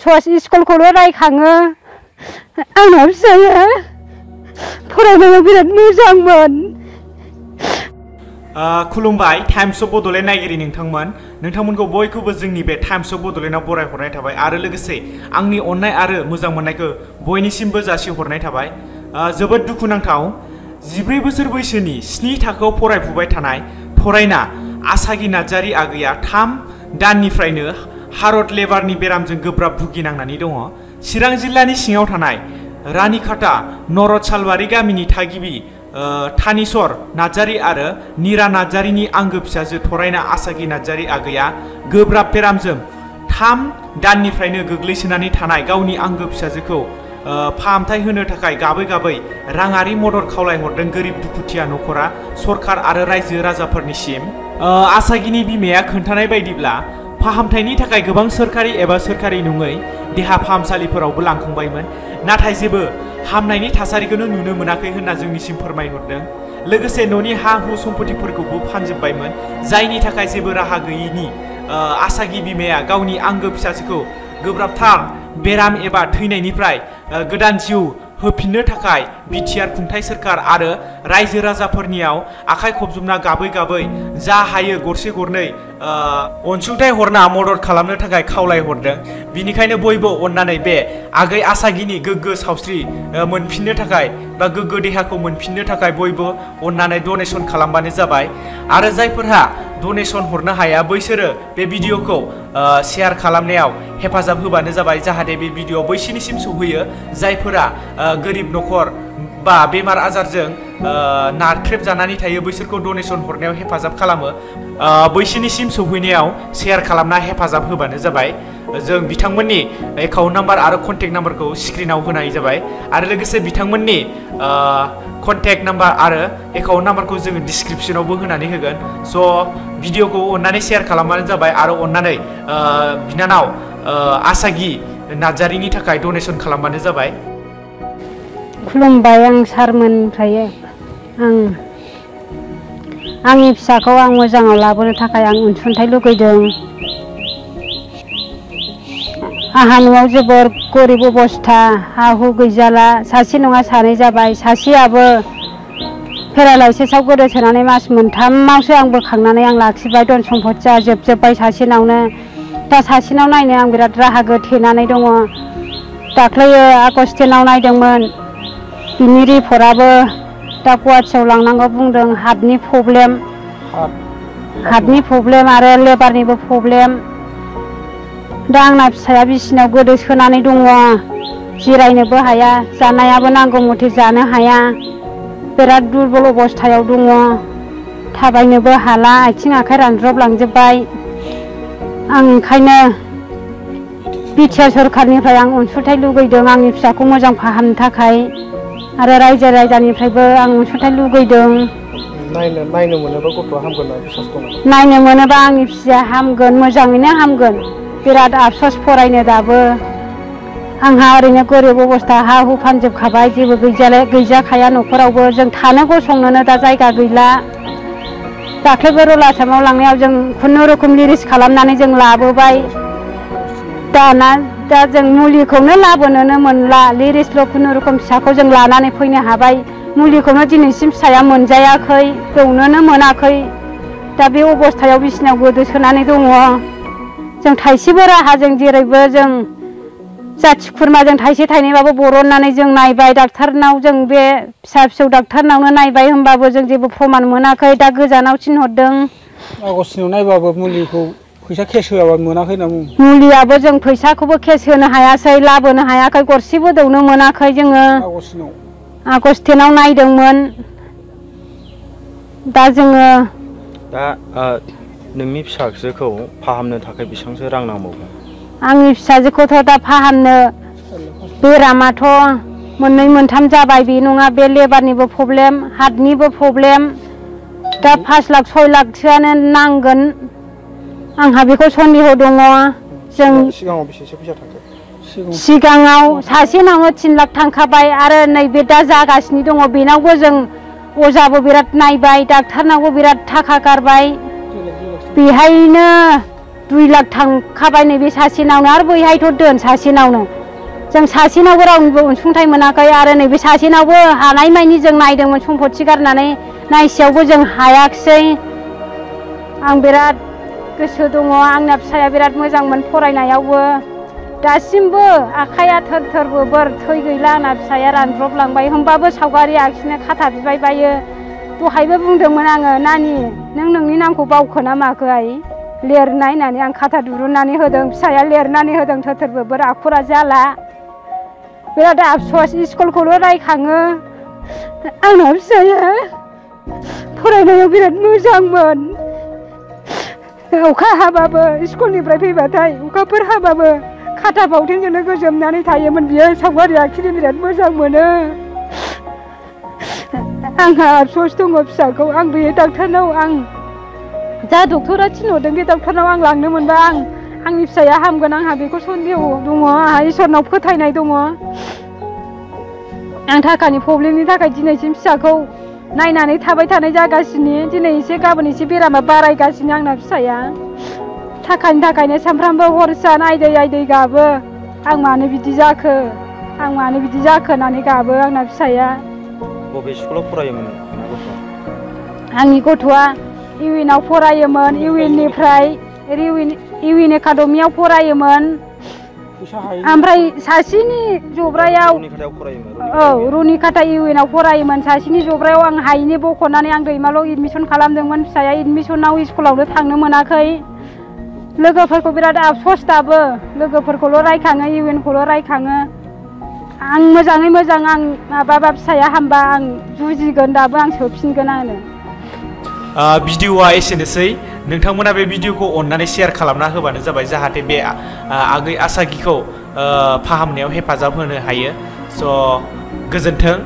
स्कुलखौल' रायखाङो आंना फिसाया फरायनायाव बिराद मोजांमोन। खुलुमबाय टाइम्स अफ बड'लेण्ड नायगिरि नोंथांमोनखौ बयखौबो जोंनि बे टाइम्स अफ बड'लेण्डआव बरायहरनाय थाबाय आरो लोगोसे आंनि अननाय आरो मोजां मोननायखौ बयनिसिमबो जासिहरनाय थाबाय। जोबोद दुखुनांथाव 14 बोसोर बैसोनि 7 थाखोआव फरायफुबाय थानाय फरायना आसागि नार्जारी आगैया 3 दाननिफ्रायनो हार्ट लेबारनि बेरामजों गोब्राब भुगिनांनानै दङ। चिरां जिल्लानि सिङाव थानाय रानिखाता नरद सालबारि गामिनि थागिबि थानेश्वर नार्जारी आरो निरा नार्जारीनि आंगो फिसाजो फरायना आसागि नार्जारी आगैया गोब्राब बेरामजों 3 दाननिफ्रायनो गोग्लैसोनानै थानाय गावनि आंगो फिसाजोखौ फाहामथाय होनो थाखाय गाबै गाबै राङारि मदद खावलायहरदों गोरिब दुखुथिया नखरा सरकार आरो रायजो राजाफोरनिसिम। आसागिनि बिमाया खोन्थानाय बायदिब्ला फाहामथायनि थाखाय गोबां सोरखारि एबा सोरखारि नङै देहा फाहामसालिफोरावबो लांखांबायमोन, नाथाय जेबो हामनायनि थासारिखौनो नुनो मोनाखै होनना जोंनिसिम फोरमायहरदों। लोगोसे न'नि हा हु सम्पतिफोरखौबो फानजोबबायमोन, जायनि थाखाय जेबो राहा गैयैनि आसागि बिमाया गावनि आंगो फिसाजोखौ गोब्राबथार बेराम एबा थैनायनिफ्राय गोदान जिउ होफिननो थाखाय बिटिआर खुंथाय सोरखार आरो रायजो राजाफोरनियाव आखाइ खबजबना गाबै गाबै जा हायो गरसे गरनै अनसुंथाइ हरना मदद खालामनो थाखाय खावलायहरदों। बिनिखायनो बयबो अननानै बे आगै आसागिनि गोग्गो सावस्रि मोनफिननो थाखाय बा गोग्गो देहाखौ मोनफिननो थाखाय बयबो अननानै डनेसन खालामबानो जाबाय। आरो जायफोरहा डनेसन हरनो हाया बैसोरो बे भिडिअखौ शेयार खालामनायाव हेफाजाब होबानो जाबाय, जाहाथे बे भिडिअ बैसोरनिसिम सौहैयो जायफोरा गोरिब नखर बा बेमार आजारजों नारख्रेबजानानै थायो, बैसोरखौ डनेसन हरनायाव हेफाजाब खालामो। बैसोरनिसिम सौहैनायाव शेयार खालामना हेफाजाब होबानो जाबाय। जों बिथांमोननि एकाउन्ट नाम्बार आरो कन्टेक्ट नाम्बारखौ स्क्रिनाव होनाय जाबाय आरो लोगोसे बिथांमोननि कन्टेक्ट नाम्बार आरो एकाउन्ट नाम्बारखौ जोङो डिसक्रिपसनावबो होनानै होगोन। स' भिडिअखौ अननानै शेयार खालामबानो जाबाय आरो अननानै बिनानाव आसागि नार्जारीनि थाखाय डनेसन खालामबानो जाबाय। खुलुमबाय, आं सारमोननिफ्राय आंनि फिसाखौ आं मोजाङाव लाबोनो थाखाय आं अनसुंथाइ लुगैदों। आंहा न'आव जोबोर गरिब अबस्था, हा हु गैजाला, सासे नङा सानै जाबाय। सासेयाबो पेरालाइसिसआव गोदोसोनानै मास मोनथामावसो आं बोखांनानै आं लाखिबाय, धन सम्पथिया जोबजोब्बाय सासेनावनो। दा सासेनाव नायनो आं बिराद राहा गोथेनानै दङ। दाख्लैयो आगस्टिनाव नायदोंमोन, बिनि रिपर्टआबो दा गुवाहाटियाव लांनांगौ बुंदों। हार्टनि प्रब्लेम आरो लेबारनिबो प्रब्लेम। दा आंना फिसाया बिसिनायाव गोदोसोनानै दङ, जिरायनोबो हाया, जानायाबो नांगौ मथे जानो हाया, बिराद दुरबल अबस्थायाव दङ, थाबायनोबो हाला, आथिं आखाइ रानज्रबलांजोब्बाय। आं ओंखायनो बिटिआर सरखारनिफ्राय आं अनसुंथाइ लुगैदों आंनि फिसाखौ मोजां फाहामनो थाखाय आरो रायजो राजानिफ्रायबो आं अनसुंथाइ लुगैदों। नायनो मोनोबा गथ'आ हामगोन होनना बिसास दं? नायनो मोनोबा आंनि फिसाया हामगोन, मोजाङैनो हामगोन। बिराद आफस'स फरायनो दाबो। आंहा ओरैनो गोरिब अबस्था, हा हु फानजोबखाबाय, जेबो गैजाखाया न'खरावबो। जों थानो गसंनोनो दा जायगा गैला। दाख्लैबो रुल आसामाव लांनायाव जों खुनुरुखुम लिरिस खालामनानै जों लाबोबाय। दा जों मुलिखौनो लाबोनोनो मोनला, लिरिसल' खुनुरुखुम फिसाखौ जों लानानै फैनो हाबाय। मुलिखौनो दिनैसिम फिसाया मोनजायाखै, दौनोनो मोनाखै। दा बे अबस्थायाव बिसिनायाव गोदोसोनानै दङ। जों थाइसेबो राहा, जों जेरैबो जों जाथि खुरमाजों थाइसे थाइनैबाबो बरननानै जों नायबाय। डाक्टारनाव जों बे फिसा फिसौ डाक्टारनावनो नायबाय, होमबाबो जों जेबो प्रमान मोनाखै। दा गोजानाव थिनहरदों। आगस्टिनाव नायबाबो मुलिखौ फैसा केस होआबा मोनाखै होनना बुङो। मुलियाबो जों फैसाखौबो केस होनो हायासै, लाबोनो हायाखै, गरसेबो दौनो मोनाखै। जोङो आगस्टिनाव नायदोंमोन। दा जोङो नोंनि फिसाजोखौ फाहामनो थाखाय बेसेबांसो रां नांबावगोन? आंनि फिसाजोखौथ' दा फाहामनो, बेरामाथ' मोननै मोनथाम जाबाय। बे नङा, बे लेबारनिबो प्रब्लेम, हार्टनिबो प्रब्लेम। दा 5 लाख 6 लाखसोआनो नांगोन। आंहा बेखौ सन्देह दङ। जों सिगाङाव बेसेसो फैसा थांखो? सिगाङाव सासेनावनो 3 लाख थांखाबाय आरो नैबे दा जागासिनो दङ बेनावबो जों अजाबो बिराद नायबाय, डाक्टारनावबो बिराद थाखा गारबाय। बेहायनो 2 लाख थांखाबाय नैबे सासेनावनो आरो बैहायथ' दोन सासेनावनो जों सासेनावबो रावनिबो अनसुंथाइ मोनाखै आरो नैबे सासेनावबो हानायमानि जों नायदोंमोन सम्पति गारनानै नायसेयावबो जों हायाखिसै आं बिराद गोसो दङ आंना फिसाया बिराद मोजांमोन फरायनायावबो दासिमबो आखाइया थोर-थोरबो बोर थै गैला आंना फिसाया रानज्रबलांबाय होमबाबो सावगारि आखिनो खाथा बिबाय बायो दहायबो बुंदोंमोन आङो नानि नों नोंनि नामखौ बावखोना माखो आइ लिरनाय होननानै आं खाथा दुरुननानै होदों फिसाया लिरनानै होदों थोर-थोरबो बोर आखरा जाला बिराद आफस'स स्कुलखौल' रायखाङो आंना फिसाया फरायनायाव बिराद मोजांमोन अखा हाबाबो स्कुलनिफ्राय फैबाथाय अखाफोर हाबाबो खाथा फावथेनजोंनो गोजोमनानै थायोमोन बियो सावगारि आखिनो बिराद मोजां मोनो आंहा आफस'स दङ फिसाखौ आं बे डाक्टारनाव आं जा डक्टरा थिनहरदों बे डाक्टारनाव आं लांनो मोनबा आंनि फिसाया हामगोन आंहा बेखौ सन्देह दङ आंहा इसोरनाव फोथायनाय दङ आं थाखानि प्रब्लेमनि थाखाय दिनैसिम फिसाखौ नायनानै थाबाय थानाय जागासिनो दिनै एसे गाबोन एसे बेरामा बारायगासिनो आंना फिसाया थाखानि थाखायनो सानफ्रामबो हर सान आयदै आयदै गाबो आं मानो बिदि जाखो होननानै गाबो आंना फिसाया बबे स्कुलाव फरायोमोन आंनि गथ'आ इउएनआव फरायोमोन इउएननिफ्राय इउएन एकाडेमियाव फरायोमोन ओमफ्राय सासेनि जब्रायाव रुनिकाटा इउएनआव फरायोमोन सासेनि जब्रायाव आं हायैनि बख'नानै आं दैमालुआव एडमिसन खालामदोंमोन फिसाया एडमिसनाव स्कुलावनो थांनो मोनाखै लोगोफोरखौ बिराद आफस'स दाबो लोगोफोरखौल' रायखाङो इउएनखौल' रायखाङो आं मोजाङै मोजां आं माबाबा फिसाया हामबा आं जुजिगोन दाबो आं सोफिनगोन आङो भिडिअआ एसेनोसै नोंथांमोना बे भिडिअखौ अननानै शेयार खालामना होबानो जाबाय जाहाथे बे आगै आसागिखौ फाहामनायाव हेफाजाब होनो हायो स' गोजोन्थों